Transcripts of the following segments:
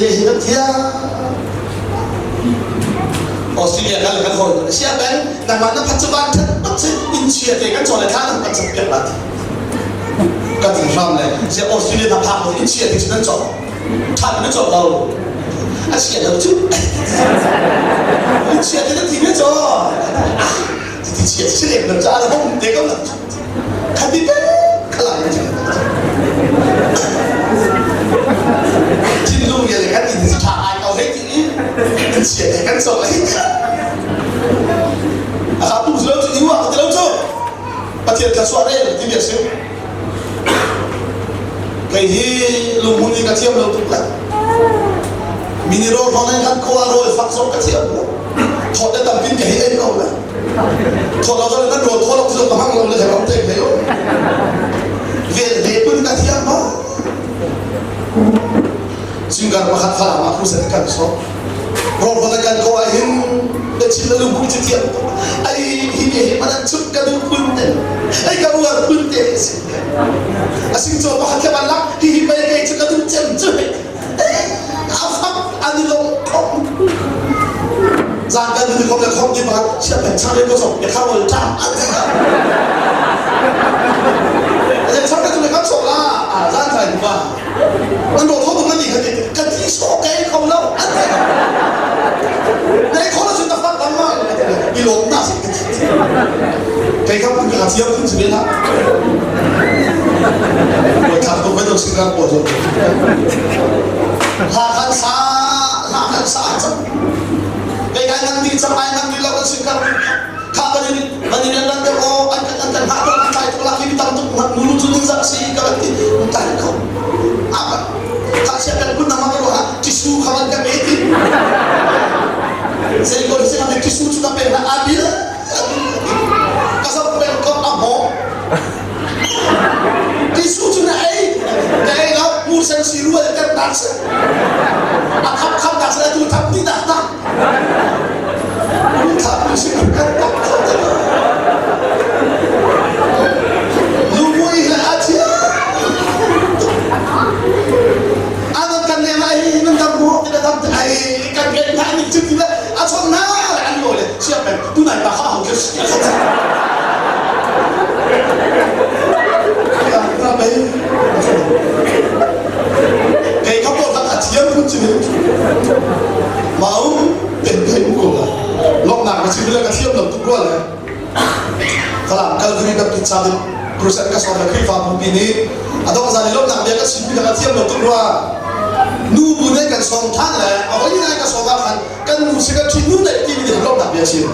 Vel hi kan thiam. Australia kal kan hawi sia ben nangmah na phat cu van that tuk si in chia te kan chaw le thla nan kan sak piak la ti ka ti hram le sia Australia na phak lo in chia te cu nan chaw tha nan chaw lo a chia lo cu in chia te na ti me chaw ah ti chia si lem lo cha la hong te ko la khati te khala in thinlung le kan in tha ai ko hei ti in chia te kan chaw hei a kha tu lo chu iwa ka ti lo chu Pathian thluachuah rel ti bia si. Kei hi lunghmun hi ka thiam lo tuk lai. Mini rawl hrawng in kan khua rawl fak zong ka thiam lo. Thawt le tampin ka hi ei ko lai. Thawt lo zong kan rawl thaw lo zong ka hmang lo le thei te thei o. Vel he pun ka thiam ma. Singar pakhat falam ah khusan kan so. Rawl kan ko ah hin na chim na lungkhu cu thiam tuk. Ai hi mi hi man chuk ka duh phun te. Ai ka uar phun te si. A sing cho pakhat le ban lak hi hi pei kei cu ka duh cem cu. A fak an i lawm khom. Zan kan ni khom le khom ti pakhat siap pen chang le ko so ya kha wal ta. Ai chang ka tu le kan so la. A zan thai ba. An rawt tho tuk na ti kha ti ka ti sawh kai kho lo an ti nei kho lo cun ta fak dang ma i lawm na si kei kha pun ka thiam phun si ve la Oi thak tuk ve to singar pawl zo hla kan sa hla kan sa cang kei kai nang ti cang ai nang ti lo kan singar kha kan in kan in lan deuh aw an kan an kan hah tuk an tlai tuk lak hi mi tam tuk nulu cu ning zak si ka kan ti tlai kho apa kha sia kan kun nama ka ruah tisu kha kan ka pe ti sei ko si kan tisu chu ka pe na abil ka sa pen ko a mo tisu chu na ei na ei lo mur sen si rual kan tak se a khap khap tak se tu thap ni tak tak Lumui he a chia. Anan kan ne lai nan dam mu ti dam ai kan ke na ni chu ti a chon na an lo le sia pen tu nai pa kha hong ke sia kha ya bai kei ka po kha thiam phun chi Maung ten thei mu ko la. Lawmhnak na chim le ka thiam lo tuk rua le. Falam Calvary Baptist Church crusade ka sawm le Khrihfa bupi nih a dong zan i lawmhnak bia ka chim mi ka thiam lo tuk rua. Nu bu nih kan sawm than le a voi nai ka sawm ah khan kan nu si kan ṭhi nu neih ti mi nih lawmhnak bia chim.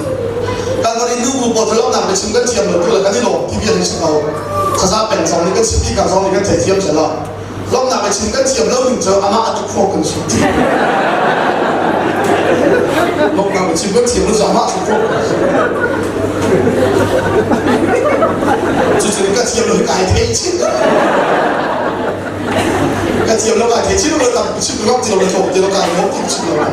Calvary nu bu pawl lawmhnak bia chim kan thiam lo tuk le kan i lawm ti bia hi si ko. Saza peng zong nih kan chim ka zong nih kan thei thiam sela. Lawmhnak a chim kan thiam lo ning cu amah a tuk khawh kan si. Lawmhnak a chim kan thiam lo cu amah a tuk khawh kan si. Cucu ka thiam lo hi kai thei chin. Ka thiam lo kai thei chin lo tam chim lo ti lo le thawk ti lo kai lawm ti chim lo.